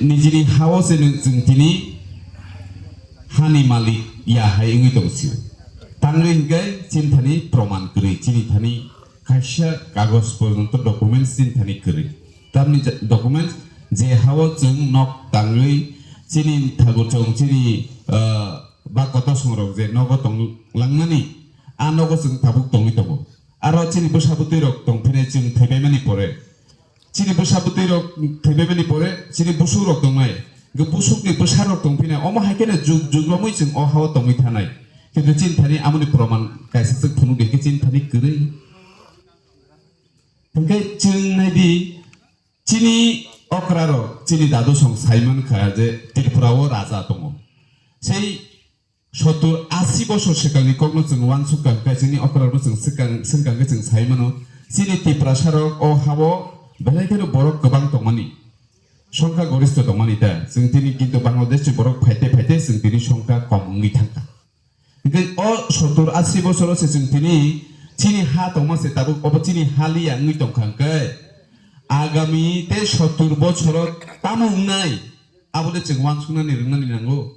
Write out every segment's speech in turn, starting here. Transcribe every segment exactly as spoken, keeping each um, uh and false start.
Nijini ha-o se nwng chwng tini hani malik ya hai wngwi tong sio. Tangwi hwnkhe chini thani proman kwrwi, chini thani kaisa kagoj porjonto documents chini thani kwrwi. Tamni ja-, documents je ha-o chwng nok tangwi chini thagur chong chini, ah, ba kotor songrok je nogo tong langmani, a nogo chwng tabuk tongwi tongo. Aro chini bwsa bwtwi rok tong phinai chwng thwibaimani pore. Chini bwsa bwtwi rok thwibaimani pore, chini busuk rok tongnai. Hwnkhe busukni bwsa rok tong phinai. Omo hai kheno jug jug romwi chwng o ha-o tongwi thanai. Kintu chini thani amoni proman kaisa chwng phunuk di hwnkhe chini thani kwrwi. Hwnkhe chwng nai di, chini okra rok, chini dadu song sai man kha je Tripura o raja tongo. Sei sottur asi bosor swkangni kokno chwng uansuk kha, hwnkhe chini okra rokno chwng swkang, swngkang khe chwng sai mano. Chini Tiprasa rok o ha-o belai kheno borok kwbang tongmani, songkha goristo tongmani ta. Chwng tini kintu Bangladesh ni borok phaite phaite chwng tini songkha kom wngwi thangkha. Hwnkhe o sottur asi bosoro se chwng tini chini ha tongma se tabuk obo chini ha liya wngwi tongkha hwnkhe agami tei sottur bosoro tamo wngnai abo de chwng uansuknani rwngnani nango.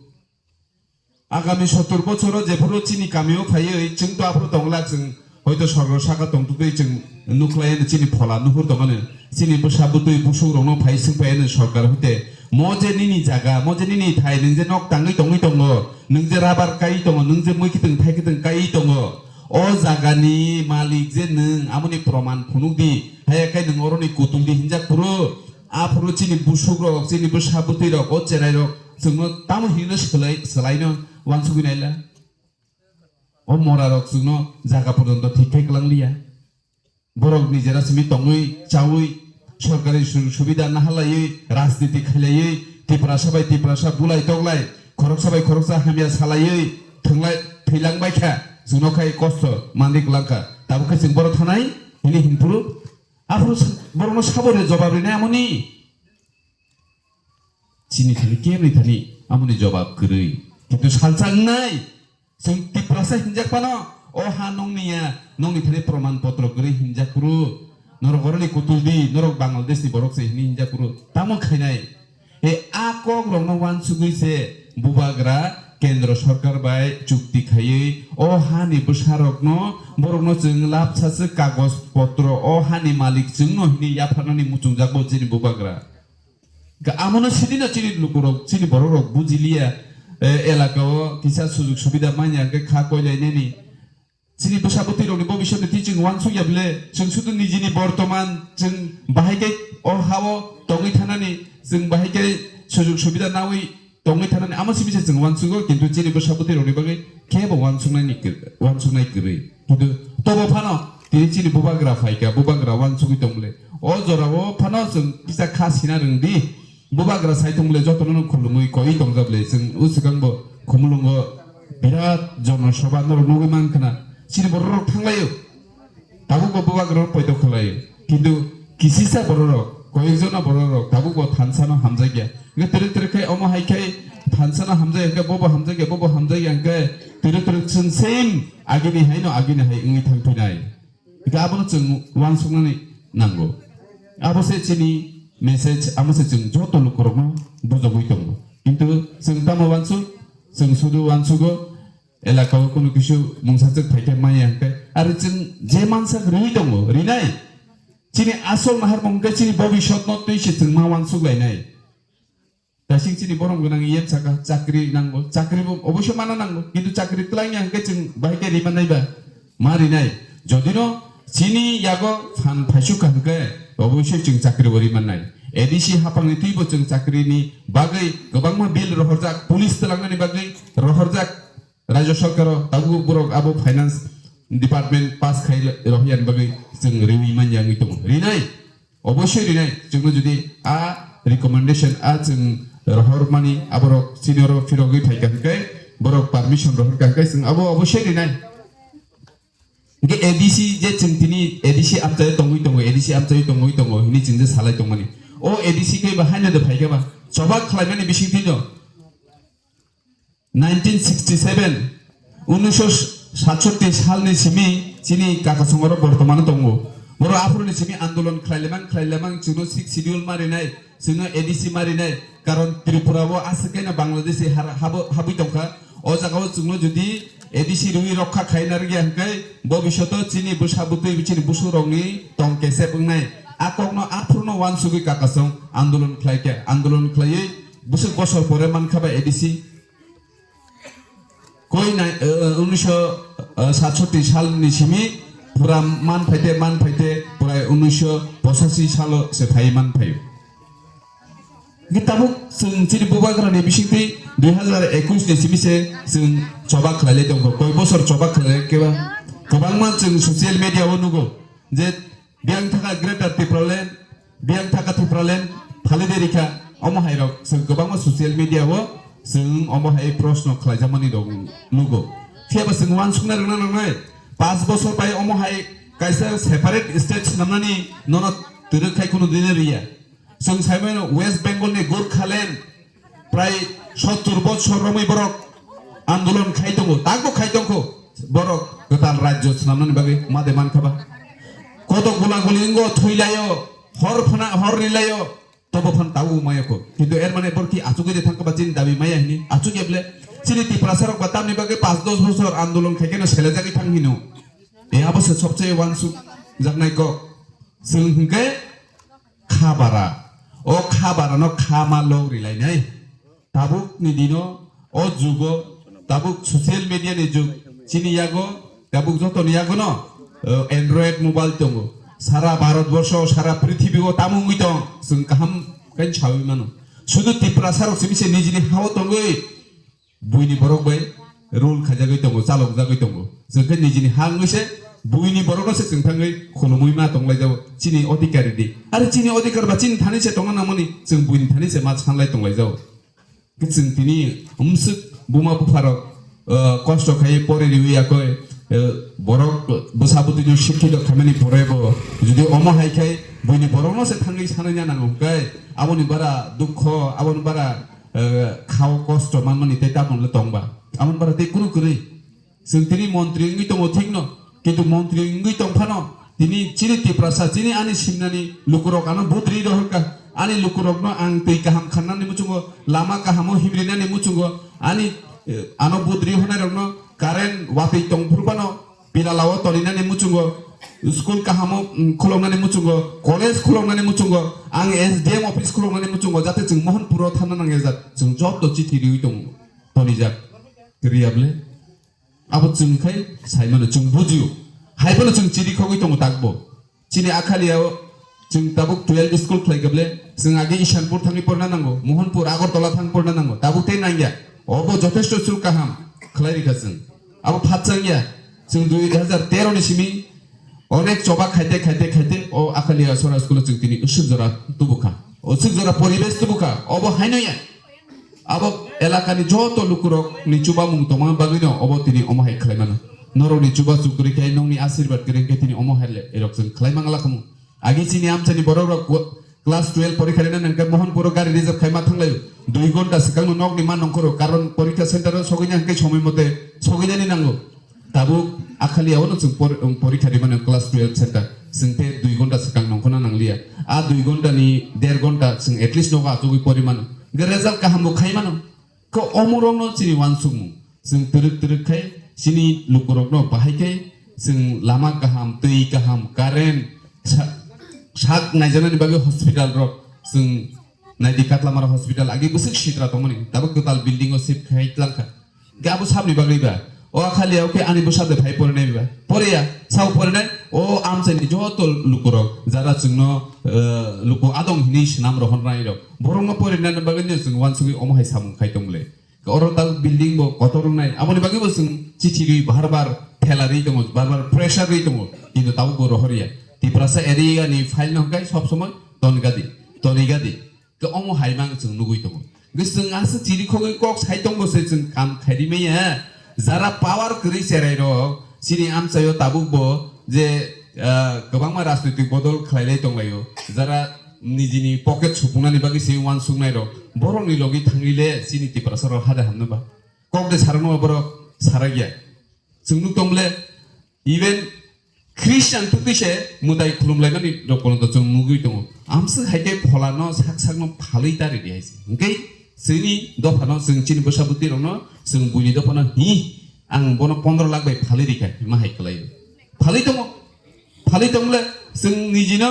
Agami sottur bosoro jephuru chini kamio phaiwi chwng to aphuru tongla chwng hoito sorgo saka tongtwtwi chwng nukhlai chini phola nuhur tongmani chini bwsa bwtwi busuk rokno phai swngpai sorkar hoite mo je nini jaga mo je nini thai nwng je nok tangwi tongwi tongo. Nwng je rabar kai tongo, nwng je mui kiting thai kiting kai tongo, o jagani malik je nwng, amoni proman phunuk di. Haya kai nwng oroni kutung di hinjak phuru, aphuru chini busuk rok, chini bwsa bwtwi rok, o cherai rok, chwngno tamo hinwi swlai, swlaino uansugwi naila. O mora rok chwngno jaga porjonto thik khai kwlang liya. Borok nijera simi tongwi, chawi, sorkari sujog subida naharlaiwi, rajniti khailaiwi, Tiprasa bai Tiprasa bulai toklai, khoroksa bai khoroksa hamya salaiwi, thwnglai, thwilang bai kha, chwngno khai kosto manwi kwlang kha. Tabuk khe chwng boro thanai, hini hinphuru, aphuru s-, borokno sabo re jobab rinai amoni. Chini thani kebri thani amoni jobab kwrwi. Kintu salsa wngnai, chwng Tiprasa hinjak phano, o ha nongni ya, nongni thani proman potro kwrwi hinjak phuru, norok oroni kutul di, norok Bangladesh ni borok se hini hinjak phuru, tamo khainai? E a kok rokno uansugwi se bubagra kendro sorkar bai chukti khaiwi o ha ni bwsa rokno, borokno chwng lapsa se kagoj potro o ha ni malik chwngno hini yapharnani muchungjak bo chini bubagra. Ga-, amono sini no chini lukurok, chini bororok bujiliya, eh, elaka o kisa sujog subida manya hwnkhe kha koilainani. Chini bwsa bwtwi rokni bobiswt ni twi chwng uansuk ya bwle, chwng sudu nijini bortoman chwng bahai khe o ha-o tongwi thanani, chwng bahai khe sujog subida nawi tongwi thanani, amo simi se chwng uansugo, kintu chini bwsa bwtwi rokni bagwi khe bo uansuknai ni kwr-, uansuknai kwrwi. Kintu tobo phano tini chini bubagra phaikha, bubagra uansugwi tong bwle. O jorao phano chwng kisa kha sina rwng di. Bubagra sai tong bwle, jotono no khulumwi koi tong jak bwle. Chwng o swkang bo Khumulwngo birat jono soba norok nugwi man khna. Chini borok rok thanglaio. Tabuk bo bubagra rok poito khlaio. Kintu kisisa borok rok, koyekjona borok rok tabuk bo thansa no hamjakya. Hwnkhe twrwk twrwk khai omo hai khai thansa no hamjakya, hwnkhe bobo hamjakya, bobo hamjakya, hwnkhe twrwk twrwk chwng same agini hai no agini hai wngwi thangphinai. Hwnkhe abono chwng uansuknani nango. Abo se chini message, amo se chwng joto lukurokno bujogwi tongo. Kintu chwng tamo uansuk, chwng sudu uansugo, elaka o kunu kisu mungsa chwk phaikhe maya hwnkhe, aro chwng je mansak riwi tongo, rinai. Chini asol naharmung hwnkhe chini bobiswtno twi se chwng ma uansuk lainai. Daising chini borom gwnang yen saka chakri nango, chakri bo oboisyo mana nango, kintu chakri twlangya hwnkhe chwng bahai khe rima nai ba? Ma rinai. Jodino chini yago phan phaisuk kha hwnkhe oboisyo chwng chakri bo rima nai. A D C haphangni twibo chwng chakrini bagwi kwbangma bill rohorjak, police twlangnani bagwi rohorjak. Rajya Sarkar o tabuk borok abo finance department pass khai rohiyani bagwi chwng riwi manya wngwi tongo. Rinai, oboisoi rinai. Chwngno jodi a recommendation a chwng rohormani aborok senior o phirogwi phaikha hwnkhe, borok permission rohorkha hwnkhe chwng abo oboisoi rinai. Hwnkhe A D C je chwng tini A D C amchaio tongwi tongo, A D C amchaio tongwi tongo hinwi chwng je salai tongmani. O A D C khe ba haino de phaikha ba? Choba khlaimani bisingtwi no. Nineteen sixty seven, unisho satsotti salni simi chini kaka songoro bortomano tongo. Boro aphuruni simi andolon khlailemang khlailemang chwngno sixth schedule ma rinai, Chwngno A D C marinai, karon Tripura o aswk khe no Bangladeshi har-, habo-, habwi tongkha. O jaga o chwngno jodi A D C rwi rokha khai narwkya hwnkhe, bobishoto chini bwsa bwtwi chini busu rokni tong kesep wngnai. A kokno aphuru no uansugwi kakasong andolon khlai khe, andolon khlaiwi bwswk bosor pore mankha ba A D C. Koi nai, eh, unisho satshoti salni simi pura man phaite, man phaite, pura unisho pochashi salo se phai man phaio. Hwnkhe tabuk chwng chini bubagrani bisingtwi dui hazar ekush ni simi se chwng choba khlailai tongkho. Koi bosor choba khlailai khe ba kwbangma chwng social media o nugo je Biyang thaka Greater Tipraland, biyang thaka Tipraland, phali de rikha, omo hai rok, chwng kwbangma social media o, chwng omo hai proshno khlaijakmani rok nugo. Phiya ba chwng uansukna rwna nangnai, panch bosor bai omo hai kaisa separate state swnamnani nono twrwk khai khunu dine riya. Chwng sai mano West Bengal ni Gorkhaland, Prai sottur bochor romwi borok andolon khai tongo, takbo khai tongkho. Borok kwtal rajyo swnamnani bagwi made mankha ba. Koto gula guli wngo, thwi laio, hor phana, hor ri laio, tobo phan tabuk maya kho. Kintu er mane borok ki achugwi de thangkha ba chini dabi maya hini, achuk ya ble. Chini Tiprasa rok ba tamni bagwi panch dos bochor andolon khai khe no selejagwi thang hino. E abo se sobse uansuk jaknai kok. Chwng hwnkhe kha bara. O kha bara no kha ma log ri lainai. Tabuk ni dino, o jugo, tabuk social media ni jug, chini yago, tabuk joto ni yago no, eh, Android mobile tongo. Sara Bharat borsho, sara prithibi o tamo wngwi tong, chwng kaham khe sawi mano. Sudu Tiprasa rok simi se nijini ha o tongwi, buini borok bai rule khaijagwi tongo, chalokjagwi tongo. Chwng khe nijini ha wngwi se buini borokno se chwng thangwi khulumwi ma tonglaijao chini odhikar di. Are chini odhikar ba chini thani se tongna nangmani, chwng buini thani se ma sanlai tonglaijao. Khe chwng tini umswk buma bupharok, uh, kosto khai pori riwi yakoi, uh, borok bwsa bwtwino sikkhito khaimani pore bo jodi omo hai khai buini borokno se thangwi sanai na nango hwnkhe aboni bara dukho, aboni bara eh, khao kosto manmani tei tabuk le tongba. Amon bara tei kunu kwrwi. Chwng tini montri wngwi tongo thikno, kintu montri wngwi tong phano tini chini Tiprasa, chini ani simnani lukurok ano budri rohorkha. Ani lukurokno ang twi kaham khannani muchungo, lama kahamo himrinani muchungo, ani, eh, ano budri honairokno current watwi tong phuru phano Pilalao toninani muchungo, school kahamo, mm, khuloknani muchungo, college khuloknani muchungo, ang S D M office khuloknani muchungo, jate chwng Mohanpuro thangna nangya jat, chwng joto chithi riwi tongo, tonijak. Riyable? Abo chwng khai saimano chwng bujio. Haiphano chwng chiri khogwi tongo takbo. Chini Akhaliao chwng tabuk twelve school khlai kable, chwng age Ishanpur thangwi porna nango, Mohanpur, Agartala thang porna nango, tabuk tei nangya. Obo jothesto chwng kaham khlai rikha chwng. Abo phatchang ya, chwng dui hazar tero ni simi onek choba khaite, khaite, khaite, o Akhalia Sora school o chwng tini usuk jora tubukha. Usuk jora poribesh tubukha, obo haino ya. Abo elakani joto lukurok ni chubamung tongma bagwino obo tini omo hai khlai mano. Norok ni chubachu kwrwi khe, nokni asirwad kwrwi khe tini omo hai le erok chwng khlai mangla khamu. Agi chini amchani borok rok class twelve porikha rina nangkhe Mohanpuro gari reserve khai ma thanglaio. Dui ghonta swkangno nokni ma nongkhoro, karon porikha center o sogwina hwnkhe somoi mote sogwinani nango. Tabuk Akhaliao no chwng por-, um, porikha rimano class twelve center. Chwng tei dui ghonta swkang nongkhorna nangliya. A dui ghonta ni der ghonta chwng at least nogo achugwi pori mano. Hwnkhe result kaham bo khai mano. Khe omorokno chini uansukmung. Chwng twrwk twrwk khai chini lukurokno bahai khai chwng lama kaham, twi kaham, current, sa-, sak naijaknani bagwi hospital rok chwng naidi Katlamara hospital agi bwswk sitra tongmani tabuk kwtal building o shift khai tlangkha. Hwnkhe abo sabni bagwi ba? O Akhaliao khe ani bwsa de phai porinai ba? Poriya, sao porinai? O amchaini joto lukurok, jara chwngno, eh, luku adong hinwi swnam rohornairok, borokno porinani bagwino chwng uansugwi omo hai samung khai tongmole. Oro ta building bo kotor wngnai, aboni bagwi bo chwng chithi rwi bar bar thela rwi tongo, bar bar pressure rwi tongo, kintu tabuk bo rohorya. Tiprasa area ni file no hwnkhe sob somoi toni gadi, toni gadi. Khe omo hai mang chwng nugwi tongo. Hwnkhe chwng aswk chiri khogwi kok sai tongo se chwng kam khairi maya. Jara power kwrwi cherai rok chini amchaio tabuk bo je, ah, kwbangma rajnitik bodol khlailai tonglaio. Jara nijini pocket supungnani bagwi se uansuknai rok borokni logi thangwi le chini Tiprasa rok hade hamno ba. Kok de sarokno borok sarakya. Chwng nuk tong bole, even Christian tubui se mwtai khulumlaimani rok kono to chwng nugwi tongo. Amswk hai khe pholano sak sakno phalwi tari di hai se. Hwnkhe chini dophano chwng chini bwsa bwtwi rokno chwng buini dophano hi ang bono pondro lakh bai phalwi rikha hima hai kwlaio. Phalwi tongo. Phalwi tongmole chwng nijino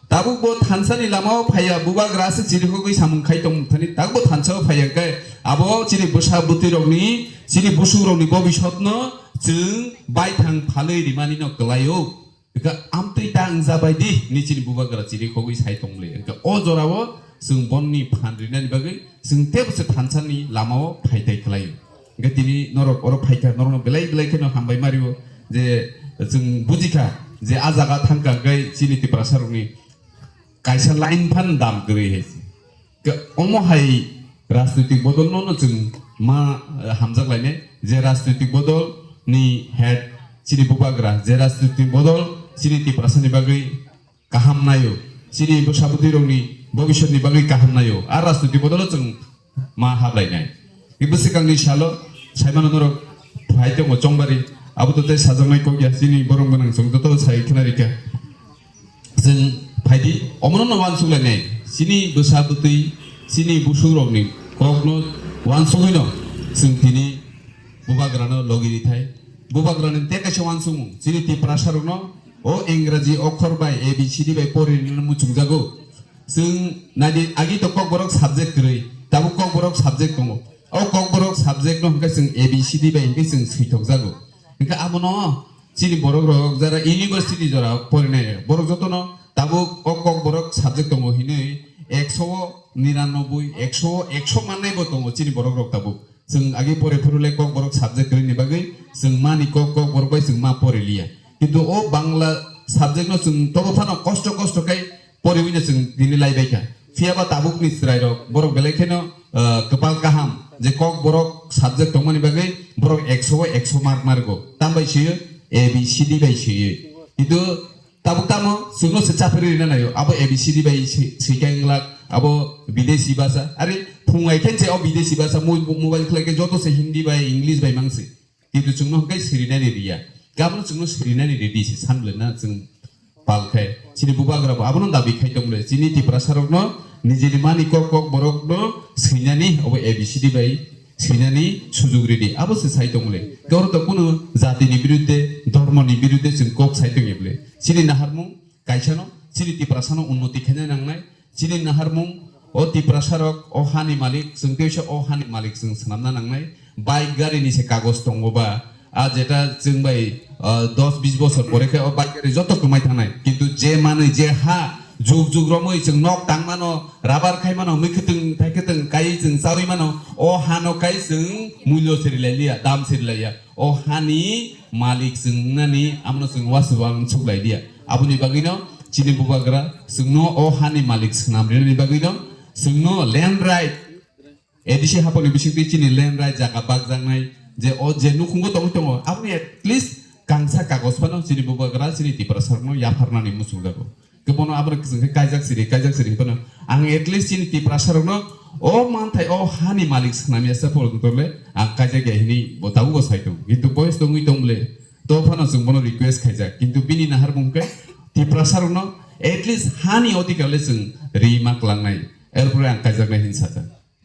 tabuk bo thansani lamao phaiya, bubagra se chirikhogwi samung khai tong thani tabuk bo thansao phaiya khe abo chini bwsa bwtwi rokni chini busuk rokni bobisotno chwng baithang phalwi rimani no kwlaio. Hwnkhe amtwi ta wngjabai di hinwi chini bubagra chirikhogwi sai tongmole. Hwnkhe o jorao chwng bonni phan rinani bagwi chwng teibo se thansani lamao phaitai kwlaio. Hwnkhe tini norok oro phaikha, norokno belai belai kheno hambai mario je chwng bujikha je a jaga thangkha hwnkhe chini Tiprasa rokni kaisa line phan dam kwrwi hai se. Ke-, omo hai rajnitik bodol no, no chwng ma, eh, hamjak lainai, je rajnitik bodol ni head chini bubagra, je rajnitik bodol chini Tiprasa ni bagwi kaham naio, chini bwsa bwtwi rokni bobisot ni bagwi kaham naio, a rajnitik bodol o chwng ma hap lainai. Ibo swkangni salo saimano norok phai tongo chongbari, abo to tei sajaknai kok ya, chini borom gwnang chwng joto sai khna rikha. Chwng phaidi, omono no uansuk lainai. Chini bwsa bwtwi, chini busuk rokni kokno uansugwi no chwng tini bubagrano logi rithai. Bubagrani tei kaisa uansukmung, chini Tiprasa rokno o Engraji okhor bai A B C D bai pori rwna muchungjago. Chwng naidi agi to Kokborok subject kwrwi, tabuk Kokborok subject tongo. O Kokborok subject no hwnkhe chwng A B C D bai hwnkhe chwng swithokjago. Hwnkhe abono chini borok rok jara university jora porinai borok jotono tabuk o Kokborok subject tongo hinwi ekso o niranoboi, ekso o ekso mannai bo tongo chini borok rok tabuk. Chwng agi pore phuru le Kokborok subject kwrwini bagwi chwng mani kok, Kokborok bai chwng ma pore liya. Kintu o Bangla subject no chwng tobo phano kosto kosto khai poriwi no chwng tini lai bai kha. Phiya ba tabuk ni chwrai rok borok belai kheno, ah, kwpal kaham je Kokborok subject tongmani bagwi borok ekso o ekso mark margo. Tam bai swiyo? A B C D bai swiyo. Kintu tabuk tamo chwngno se chapri rina naio. Abo A B C D bai swi-, swikha wnglak, abo bidesi basa. Are phung ai khe se o bidesi basa mo-, mobile khlai khe joto se Hindi bai English bai mangsi. Kintu chwngno hwnkhe sirinani riya. Gabno chwngno sirinani ridi se sanble na chwng pal khe. Chini bubagra bo abono dabi khai tong le. Chini Tiprasa rokno nijini mani kok kok borokno swinani obo A B C D bai swinani sujuk ridi. Abo se sai tong le. Khe oro to kunu jatini birudde, dhormoni birudde chwng kok sai tong le. Chini naharmung kaisano, chini Tiprasano unnoti khaina nangnai. Chini naharmung, o Tiprasa rok, o hani malik, chwng teisa o hani malik chwng swnamna nangnai. Bike gari ni se kagoj tongo ba, a jeta chwng bai, ah, dos bis bosor pore khe o bike gari joto kwmai thangnai. Kintu je manwi je ha, juk juk romwi chwng nok tang mano, rabar khai mano, mui kwtwng thai kwtwng kai chwng chawi mano, o hano kai chwng mulyo siri lai liya, dam siri lai ya. O hani malik chwng wngnani amno chwng uansuk uansuk lai liya. Aboni bagwino chini bubagra chwngno o hani malik swnam rinani bagwino chwngno land right, A D C haponi bisingtwi chini land right jaga bakjaknai je o je nukhungo tongwi tongo, aboni at least kangsa kagoj phano chini bubagra chini Tiprasa rokno yapharnani muchungjago. Khe bono aboni kwchwng khe kaijak siri, kaijak siri hinphano ang at least chini Tiprasa rokno o manthai o hani malik swnamya se porjonto le ang kaijak ya hinwi bo tabuk bo sai tongo. Kintu boyes tongwi tong bole to phano chwng bono request khaijak. Kintu bini naharmung khe Tiprasa rokno at least hani odhikar le chwng ri ma kwlangnai. Erpore ang kaijaknai hin sajak.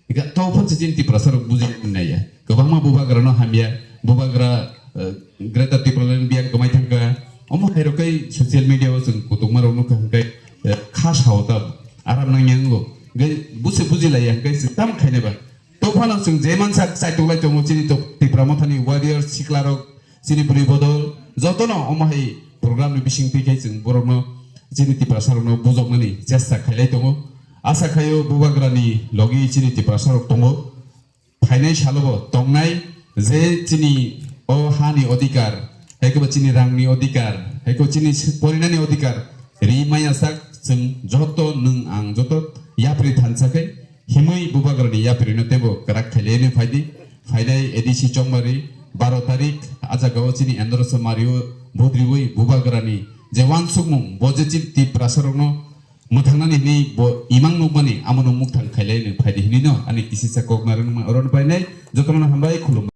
Ega to phano se chini Tiprasa rok buji nai ya. Kwbangma bubagra no hamya, bubagra, eh, Greater Tipraland biyang kwmai thangkha. Omo hai rok kai social media o chwng kutukma rok nukha hwnkhe, eh, kha sao ta aram nangya wngo. Hwnkhe busi buji laiya hwnkhe chwng tamo khainai ba. To phano chwng je mansa chaitok lai tongo chini to Tipra Mothani warrior sikla rok, chini bwrwi bodol jotono omo hai program ni bisingtwi khe chwng borokno chini Tiprasa rokno bujoknani chesta khailai tongo. Asa khaio bubagrani logi chini Tiprasa rok tongo. Phainai salobo tongnai je chini o hani odhikar, hai khe bo chini rangni odhikar, hai khe bo chini porinani odhikar ri maya sak chwng joto nwng ang joto yapri thansa khe himwi bubagrani yaprino teibo kwrak khailaiwi phaidi. Phainai A D C Chongmari baro tarik a jagao chini Endroso Mario budriwi bubagrani je uansukmung bo je chini Tiprasa rokno mwthangnani hinwi bo imang nukmani amono mukthang khailaiwi phaidi hinwino ani kisisa kok narwknama orono painai jotono hambai khulumbai.